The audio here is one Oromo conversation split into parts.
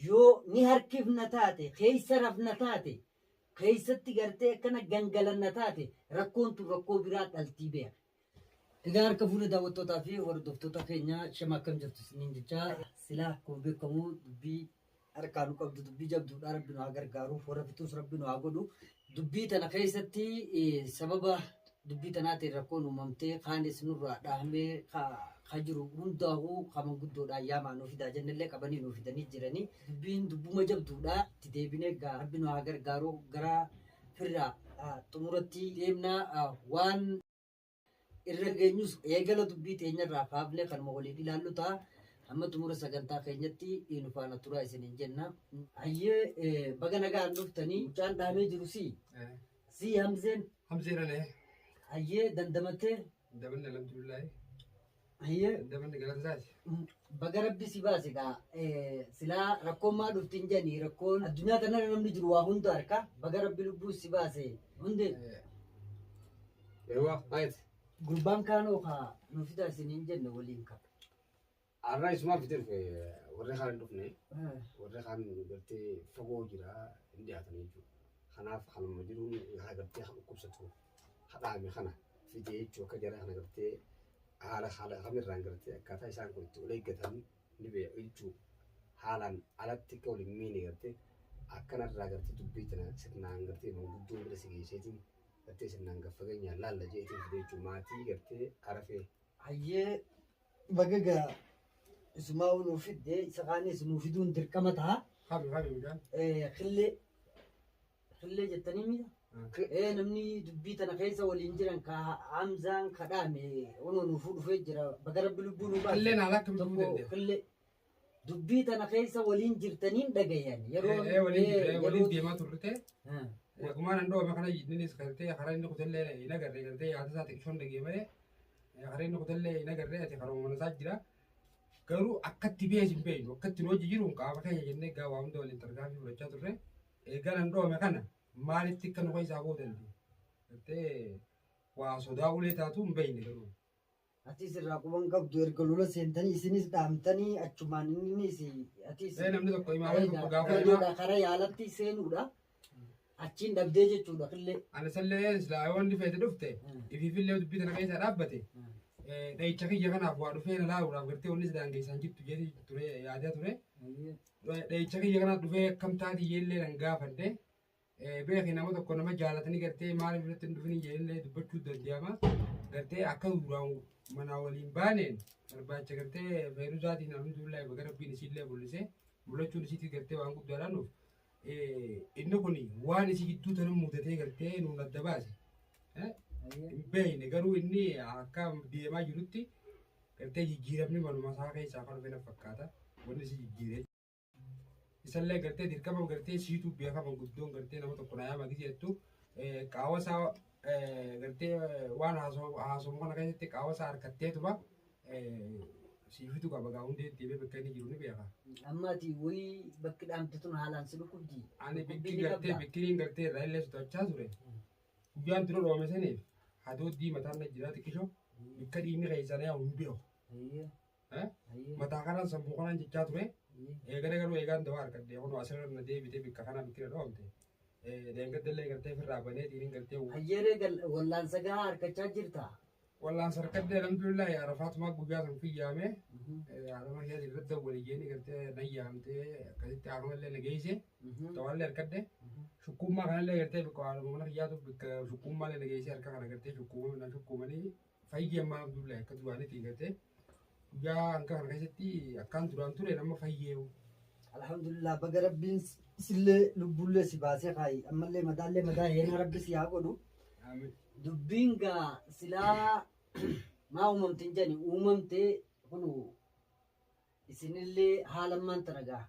Yoo ni harkifna taate, keessa rafna taate, keessatti gartee akkana gangalanna taate, rakkoon tun rakkoo biraa dhaltii beeka. Egaa harka fuula daawwattootaa fi hordoftoota keenya, shama akkam jirtu isiniin jechaa, silaa akkuma beekamu dubbii harkaa nu qabdu dubbii jabduudha. Rabbi nu haa gargaaru, warra fixuus Rabbi nu haa godhu. Dubbii tana keessatti sababa dubbii tanaatiin rakkoon uumamtee kaanis nurraa dhahamee ka jiru hundaa'uu ka manguddoodhaan yaamaa nuu fidaa jennellee qabanii nuu fidanii jiranii. Dubbiin dubbuma jabduudha. Itti deebinee egaa Rabbi nu haa gargaaru, gara firraa xumuratti deemna. Waan irra geenyus eegala dubbii teenyarraa kaafnee kanuma waliin ilaallu ta'a. Hamma xumura sagantaa keenyatti nu faana turaa isiniin jenna. Hayyee, baga nagaan dhuftanii. Mucaan dhahamee jiru sii? Sii Hamzeen? Hamzeen ana. Hayyee, dandamattee? Daballi, alhamdulillahi. Hayyee. Daballi galata isaati. Baga Rabbi si baase gaa. Silaa rakkoon maa dhufti hin jedhani, rakkoon addunyaa kanarra namni jiru waa hunda harka. Baga Rabbi lubbuu si baase. Hundi. Eewwa, maayiti. Gurbaan kaanoo kaa nu fidaa isiniin jenne waliin ka. Har'a isumaa fidee dhufe, warri kaan hin dhufne, warri kaan gartee fagoo jira, hin dhiyaatan jechuudha. Kanaaf kanuma jiruun haa gartee haa dhukkubsatu hadhaame kana fidee jechuudha. Akka jara kana gartee haala kamirraan gartee akkaataa isaan kun itti ol eeggatan ni beeku jechuudha. Haalaan alatti akka waliin miine gartee akkanarraa gartee dubbii tana sirnaan gartee manguddoon bira si geesseetiin gartee sirnaan gad fageenyaan laalla jeetiin fidee jechuudha. Maatii gartee arafee. Hayyee, baga gaa isumaa nuu fidde, isa kaanis nuu fiduun dirqama ta'a. Kami kami mucaan? Killee killee jettanii mita? Namni dubbii tana keessa waliin jiran ka Hamzaan kadhaame onoo nuufuu dhufee jira. Baga Rabbi lubbuu nuu baase. Killeen haala akkamitti dhufuu Tokko danda'a? killee dubbii tana keessa waliin jirtaniin dhagayan yeroo Waliin jirre, waliin yeroo deemaa turre. Eegumaan an dhoome kana innis gartee karaa inni kutallee hin agarre, gartee yaada isaa xiqqishoon dhagee malee karaa inni kutallee hin agarre. Ati karuma mana isaa jira. Garuu akkatti bees hin beeknu, akkatti nu hojii jiru qaama keenya jennee gaa waa hunda waliin tarkaanfii fudhachaa turre. Eegaan an dhoome kana maalitti akka nu keessaa bahuu danda'e? Gartee waa sodaa ulee taatu hin beekne garuu. Atis irraa quban qabdu, erga lola seentanii isinis dhaamtanii achumaan innis atis. Namni tokko imaama tokko gaafa himaa Karaa yaalatti seenuudha. Achiin dhabdee jechuudha killee. Ani sallee silaa yoo inni feete dhufte ifiifillee dubbii tana keessaa dhaabbate dhahicha kiyya kanaaf waa dhufee na laaluudhaaf gartee wanni sidaan keessaan jirtu jedhee ture yaadaa ture. Dhahicha kiyya kanaaf dhufee akkam taati jeellee nan gaafadhe. Beeki, nama tokko nama jaalatanii gartee maaliif irratti hin dhufin jedhee dubbachuu danda'ama. Gartee akka duraan manaa waliin baaneen barbaacha gartee feeruzaatiin, alhamdulillah, baga Rabbiin isiillee mul'ise, mul'achuun isiitii gartee waan guddaadhaan nuuf. Inni kun waan isii gidduu tana mudatee gartee nuun adda baase. Hin beekne, garuu inni akka deemaa jirutti gartee jijjiiramni manuma isaa keessaa kan dhufe na fakkaata. Wanni isii jijjiiree. Isallee gartee dirqama gartee siituu beekama guddoon gartee nama tokko na yaama jettu qaawa isaa gartee waan haasawu kana keessatti qaawa isaa harkatteetuma siifitu qaba gaa hundee deemee bakka inni jiru ni beeka. Amma ati wayii bakki dhaamte tun haalaan si dhukkubdi. Ani bikki gartee bikkiriin gartee irraa illee sodaachaa ture. Guyyaan dura dhoome saniif hadooddii mataan na jira xiqqisho, bikka dhiigni keessaa na yaa'u hin beeku. Mataa kanaan sammuu kanaan jechaa ture. Eegale garuu eegaan dawaa argadhe kun asirra na deebitee bikka kana bikkira dhoomte. Deengadda gartee ofirraa banee dhiiriin gartee. Hayyeeree, wallaansa gahaa harkachaa jirta. Wallaansa harkadde, alhamdulillah. Arafaatumaa guyyaa san fiyyaame. Haadha kiyyaa irratti dawwali jeeni gartee na yaamtee akkasitti haakamallee na geesse. Dawaallee harkadde. Shukkuummaa kanallee gartee bikka haadha mana kiyyaatu bikka shukkuummaallee na geesse, harka kana gartee shukkuuma na shukkuumanii fayyee. Ammaa alhamdulillah akka duraanitti gartee guyyaa hanga kana keessatti akkaan duraan ture nama fayyeewu. Alhamdulillah, baga Rabbiin sillee lubbullee si baasee kaayi, ammallee madaallee madaa heenaa Rabbi si haa godhu. Dubbiin gaa silaa maa uumamte hin jedhani, uumamte kunu isinillee haala ammaan tana gaa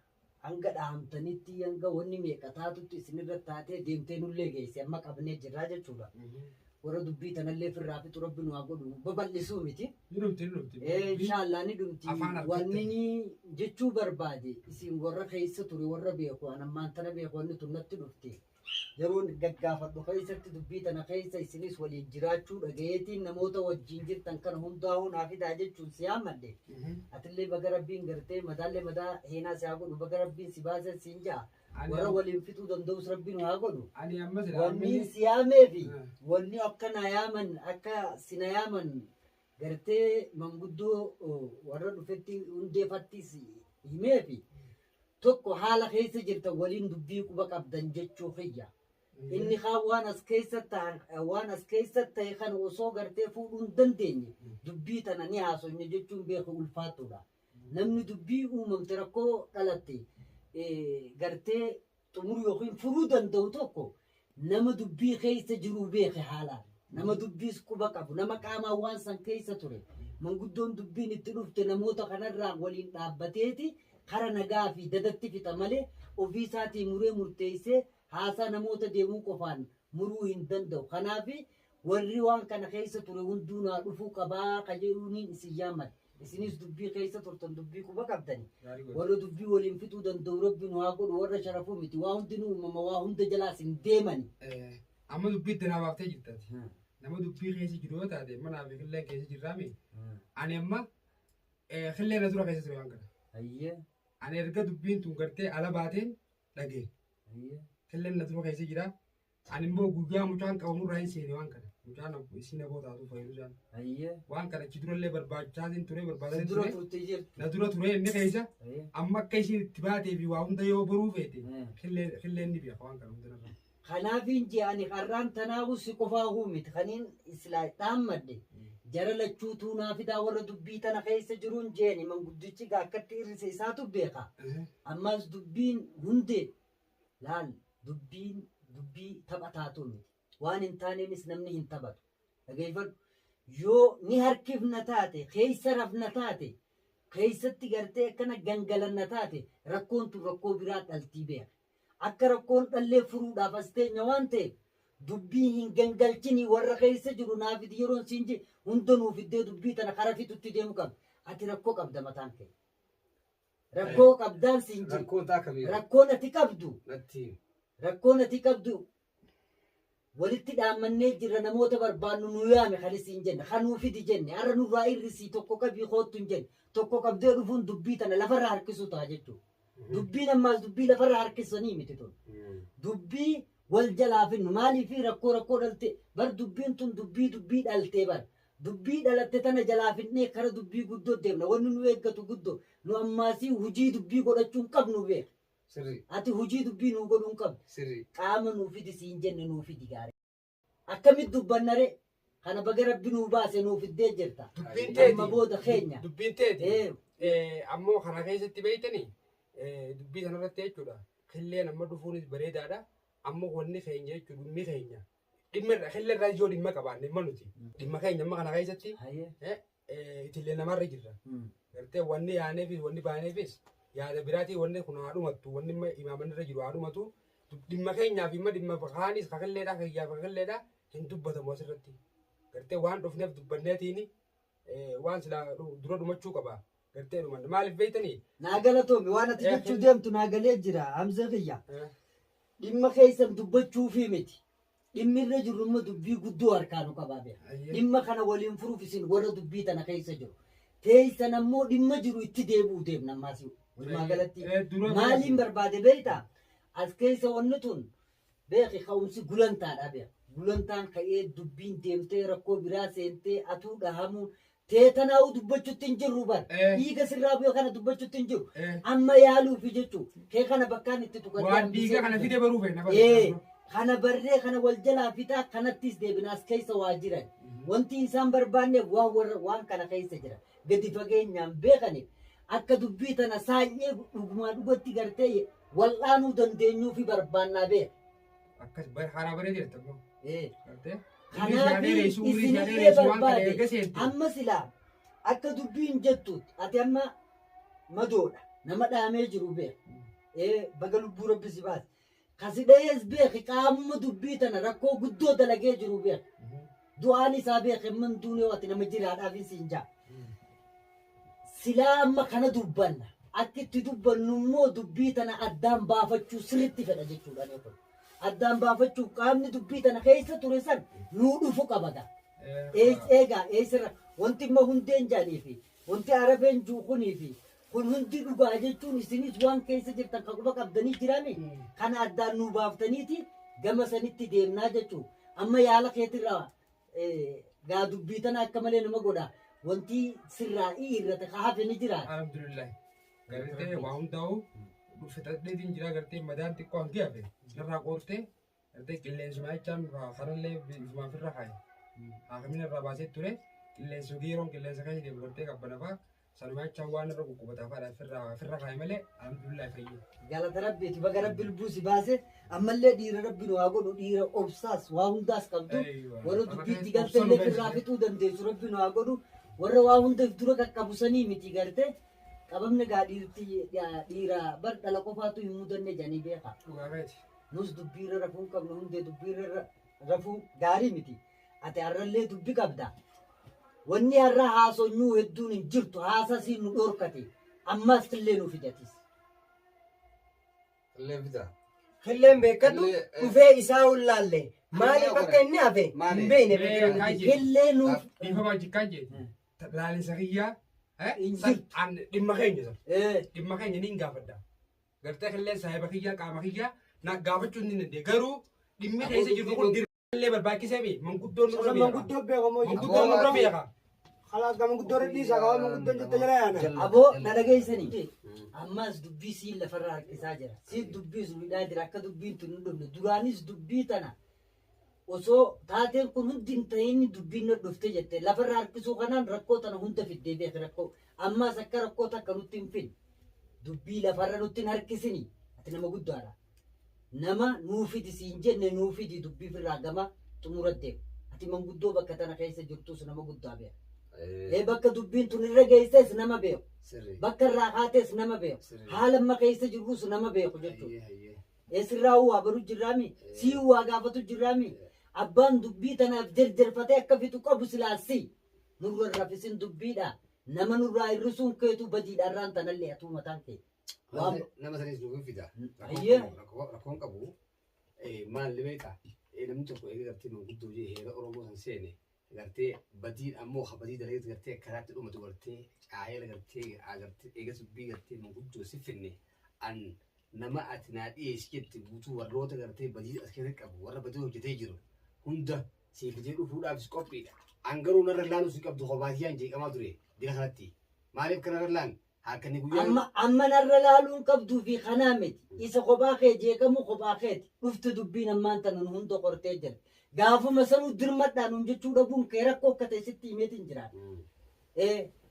hanga dhahamtanitti, hanga wanni meeqa taatutti isinirra taatee deemtee nullee geesse, amma qabnee jirraa jechuudha. Warra dubbii tanallee firraa fixu Rabbi nu haa godhu, babal'isuu miti. Ni dhumti, ni dhumti. Inshaallah ni dhumti. Afaan harkatti. Wanni ni jechuu barbaade, isin warra keessa ture, warra beeku, an ammaan tana beeku, wanni tun natti dhufte. Yeroon gaggaafadhu keessatti dubbii tana keessa isinis waliin jiraachuu dhagayeetiin namoota wajjin jirtan kana hundaa'uu naa fidaa jechuun si yaammadhe. Atillee baga Rabbiin gartee madaallee madaa heenaa si haa godhu, baga Rabbiin si baase siin ja'a. Warra waliin fixuu danda'us Rabbiin haa godhu. Ani amma sila Wanni si yaameefi wanni akka na yaaman, akka si na yaaman gartee manguddoo warra dhufetti hundeefattis himeefi tokko haala keessa jirtan waliin dubbii quba qabdan jechuu kiyya. Inni kaan waan as keessa ta'an, waan as keessa ta'e kana osoo gartee fuudhuu hin dandeenye dubbii tana ni haasofne jechuun beeku ulfaattuudha. Namni dubbii uumamte, rakkoo dhalatte gartee xumuruu yookiin furuu danda'u tokko nama dubbii keessa jiruu beeke haalaan. Nama dubbiis quba qabu, nama qaamaan waan san keessa ture. Manguddoon dubbiin itti dhufte namoota kanarraa waliin dhaabbateeti kara nagaa fi dadatti fixa malee ofii isaatii muree murteessee haasaa namoota deemuu qofaan muruu hin danda'u. Kanaaf warri waan kana keessa ture hunduu naa dhufuu qabaa ka jedhuuniin isin yaammate. Isinis dubbii keessa turtan, dubbii quba qabdani. Warra dubbii waliin fixuu danda'u Rabbi nu haa godhu, warra sharafuu miti. Waa hundinuu uumama, waa hunda jalaas hin deemani. Amma dubbii itti naa baaftee jirtati. Nama dubbii keessa jiru yoo taate, manaa fi killeen keessa jirraami. Ani amma killee na dura keessa ture waan kana. Ani erga dubbiin tun gartee ala baateen dhagee. Killeen na dura keessa jira. Ani immoo guyyaa mucaan qabamurraa hin seene waan kana. Mucaan isiin aboo taatu fayyadu isaan. Waan kana achi durallee barbaachaatiin ture, Si barbaadaatiin dura ture. turte jirtu. Na dura ture inni keessa. Amma akka isiin itti baatee fi waa hunda yoo boruu feete, killeen ni beeka waan kana hunda narraa. Kanaafin jee ani har'aan tanaahu si qofaa miti kaniin islaa dhaammadhe. Jara lachuutuu naa fidaa warra dubbii tana keessa jiruun jeeni, manguddichi gaa akkatti irrise isaatu beeka. Ammas dubbiin hundee laal, dubbiin dubbii tapha taatu miti. Waan hin taaneenis namni hin taphatu. Dhageeffadhu. Yoo ni harkifna taate, keessa rafna taate, keessatti gartee akkana gangalanna taate, rakkoon tun rakkoo biraa dhaltii beeka. Akka rakkoon dhallee furuudhaaf as teenya waan ta'eef dubbii hin gangalchinii warra keessa jiru naaf fidi yeroon siin jee hunda nuuf fiddee dubbii tana kara fixutti deemu qabda. Ati rakkoo qabda mataan kee. Rakkoo qabdaan siin jee. Rakkoon taa kamii? Rakkoon ati qabdu Natti. Rakkoon ati qabdu walitti dhaammannee jirra, namoota barbaannu nu yaame kan isiin jenne, kan nuu fidi jenne, har'a nurraa irrisii tokko qabii koottu hin jenne. Tokko qabdee dhufuun dubbii tana lafarra harkisuu ta'a jechuudha. Dubbiin ammaas dubbii lafarra harkisanii miti tun. Dubbii wal jalaa finnu maaliif rakkoo dhalte bar, dubbiin tun dubbii dhaltee bar. Dubbii dhalatte tana jalaa finnee kara dubbii guddoo deemna. Wanni nu eeggatu guddoo, nu ammaasii hujii dubbii godhachuu hin qabnu beek. Ati hujii dubbii nuu godhuu hin qabdu. Qaama nuu fidi siin jenne, nuu fidi gaarii. Akkamitti dubbannare kana baga Rabbi nuu baase, nuu fiddee jirta. Dubbiin Amma teeti. booda keenya. Dubbiin teeti. Ammoo kana keessatti beeytanii dubbii kanarratti jechuudha. Killeen amma dhufuunis bareedaadha. Ammoo wanni keenya jechuudha, dhimmi keenya. Dhimma irra killee irraa yoo dhimma qabaanne dhimma nuti. Dhimma keenya amma kana keessatti itillee namarra jirra. Gartee wanni yaaneefis wanni baaneefis yaada biraatii, wanni kun haa dhumattu, wanni imma imaamanni irra jiru haa dhumatu. Dhimma keenyaaf dhimma dhimma kaanis kakilleedha, kiyyaaf kakilleedha hin dubbatamu asirratti. Gartee waan dhufneef dubbanneetiin waan silaa dura dhumachuu qaba. Gartee dhumanne maaliif beeytanii? Naa galatoomi, waan ati jechuu deemtu naa galee jira, Hamzee kiyya. Dhimma keessan dubbachuufii miti. Dhimmi irra jirru immoo dubbii guddoo harkaa nu qabaa beeka. Dhimma kana waliin furuuf isin warra dubbii tana keessa jiru. Teessan ammoo dhimma jiru itti deebi'uu deemna ammaas walumaa galatti. Maaliin barbaade beektaa? As keessa wanni tun beeki ka'umsi gulantaadha beeka. Gulantaan ka'ee dubbiin deemtee rakkoo biraa seentee atuu dhahamuun teetanaa'uu dubbachuutti hin jirru bar. Dhiiga sirraa bu'e kana dubbachuutti hin jiru. Amma yaaluufi jechuu kee kana bakkaan itti tuqatee Waan dhiiga kana fide baruu feena. Kana barree kana wal jalaa fixaa kanattis deebina, as keessa waa jiran. Wanti isaan barbaanneef waan warra waan kana keessa jira. Gadi fageenyaan beekaniif akka dubbii tana saanyee dhugumaa dhugatti gartee wal'aanuu dandeenyuu fi barbaannaa beeka. Akkas karaa baree jirta immoo. Gartee? Kanaaf isinillee barbaade amma silaa akka dubbiin jettuutti ati amma madoodha, nama dhaamee jiru beeka. Baga lubbuu Rabbi si baase. Kasi dhayees beeki, qaamuma dubbii tana rakkoo guddoo dalagee jiru beeka. Du'aan isaa beeke amma hin duune, ati nama jiraadhaaf siin jaa. Silaa amma kana dubbanna. Akka itti dubbannu immoo dubbii tana addaan baafachuu sirriitti fedha jechuudha kun. Addaan baafachuuf qaamni dubbii tana keessa ture san nuu dhufu qaba gaa. Eegaa eessarra wanti immoo hundeen jaanii fi wanti arafeen juukunii fi kun hundi dhugaa jechuun isinis waan keessa jirtan kan quba qabdanii jirami kana addaan nuu baaftaniiti gama sanitti deemnaa jechuu. Amma yaala keetirraa gaa dubbii tana akka malee nama godha. Wanti sirraa irratti hafe ni jira. Alhamdulillah. Gartee waa hundaa'u fixadheetiin jira gartee madaan xiqqoo hangi hafe narraa qoortee gartee qilleensuma jechaan kanallee ifumaaf irra kaaye. Haakimina irraa baasee ture qilleensa yeroon qilleensa keessa deemu gartee qabbanafaa sanuma jechaan waan irra kukkubataa fa'aadha ofirra kaaye malee alhamdulillah fayyee. Galata rabbiiti baga rabbi lubbuu si baase ammallee dhiira rabbi nu haa godhu dhiira obsaas waa hundaas qabdu warra dubbiitti galtellee firraa fixuu dandeessu rabbi nu haa godhu warra waa hundaaf dura qaqqabu sanii miti garte qabamne gaa dhiirti dhiira bar dhala qofaatu hin mudanne jedhanii beeka. Dhugaa keeti. Nus dubbiirra rafuu hin qabnu hundee dubbiirra rafuu gaarii miti. Ati har'allee dubbi qabda. Wanni har'a haasonyuu hedduun hin jirtu haasasii nu dhorkate ammas illee nu fidatis. Illee fida. Killeen beekadhu Killee, dhufee isaa ullaalle maaliif akka inni hafe Maali? hin beekne Mee beekadhu. akkaan jee. Illee nuuf Dhiifama jikkaan jee. Laalisa kiyyaa. Hin jirtu. Dhimma keenya san. Dhimma keenya ni gaafadha. Gartee killeen saahiba kiyyaa qaama kiyyaa na gaafachuu ni danda'e. Garuu dhimmi keessa jirru kun dirqillee barbaachisee mi manguddoon nurra beeka. Manguddoo beekamoo jiru. Manguddoon nurra beeka. Kalaas ga manguddoo dhiisaa qaba manguddoon jette jala yaana. Aboo na dhageessanii. Ammas dubbii siin lafarra harkisaa jira. Siin dubbii sun hidhaa jira akka dubbiin tun hin dhumne. Duraanis dubbii tana osoo taateen kun hundi hin ta'in dubbiin na dhufte jette lafarra harkisuu kanaan rakkoo tana hunda fiddee beek rakkoo. Ammas akka rakkoo takka nutti hin finne. Dubbii lafarra nutti hin harkisini. Ati nama guddaadha. Nama nuu fidi siin jenne nuu fidi dubbii firraa gama xumura deemu. Ati manguddoo bakka tana keessa jirtus nama guddaa beeka. Bakka dubbiin tun irra geesses nama beeku. Sirrii. Bakka irraa kaates nama beeku. Sirrii. Haala amma keessa jirrus nama beeku jechuudha. Hayyee hayyee. Eessirraa waa baru jirraami? Sii waa gaafatu jirraami? Abbaan dubbii tanaaf jarjarfatee akka fixu qabu silaassi. Nurra rafisin dubbiidha. Nama nurraa hir'isuun keetu badiidha irraan tanallee atuu mataan kee. Nama sanis nuuf fida. Hayyee. Rakkoon qabu maal beektaa namni tokko eega gartee manguddoo jee heera Oromoo san seene gartee badii ammoo badii dalagee gartee karaatti dhumatu gartee caayela gartee gartee eega dubbii gartee manguddoo si finne an nama ati naa dhiyeessi jette guutuu warroota gartee badii as keessatti qabu warra badii hojjetee jiru hunda siif fidee dhufuudhaafis qophiidha. An garuu narra laaluu si qabdu kophaatiyyaan jeeqamaa ture dira kanatti. Maaliif kanarra laan halkanii guyyaa Amma narra laaluun qabduu fi kanaa miti. Isa kophaa kee jeeqamu kophaa keeti. Dhufti dubbiin ammaan tana nu hunda qortee jira. Gaafuma sanuu dirmadhaan nun jechuu dhabuun kee rakkoo akka ta'e sitti himeetiin jira.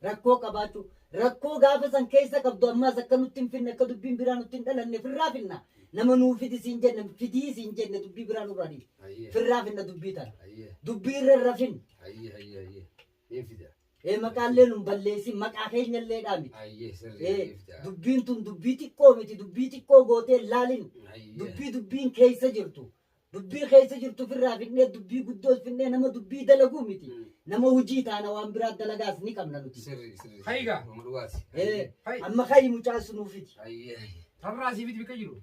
Rakkoo qabaachuu. Rakkoo gaafa san keessa qabdu ammaas akka nutti hin finne akka dubbiin biraa nutti hin dhalanne firraa finna. Nama nuu fidi siin jenne fidii siin jenne dubbii biraa nurraa dhiisi. Hayyee Firraa finna dubbii tana. hayyee Dubbii irra hin rafin. hayyee hayyee hayyee niin fida. Maqaallee nun balleessin maqaa keenyallee dhaami. Hayyee sirrii niin fida. Dubbiin tun dubbii xiqqoo miti dubbii xiqqoo gootee laalin. Hayyee Dubbii dubbiin keessa jirtu. Dubbii keessa jirtu firraa finnee dubbii guddoos finnee nama dubbii dalaguu miti. Nama hojii taana waan biraa dalagaas ni qabna nuti. Sirrii sirrii. Hayga. Dhugaati. Hay. Amma kayi mucaa sunuufiti. Hayyee hayyee. Rarraa siifiti bika jiru.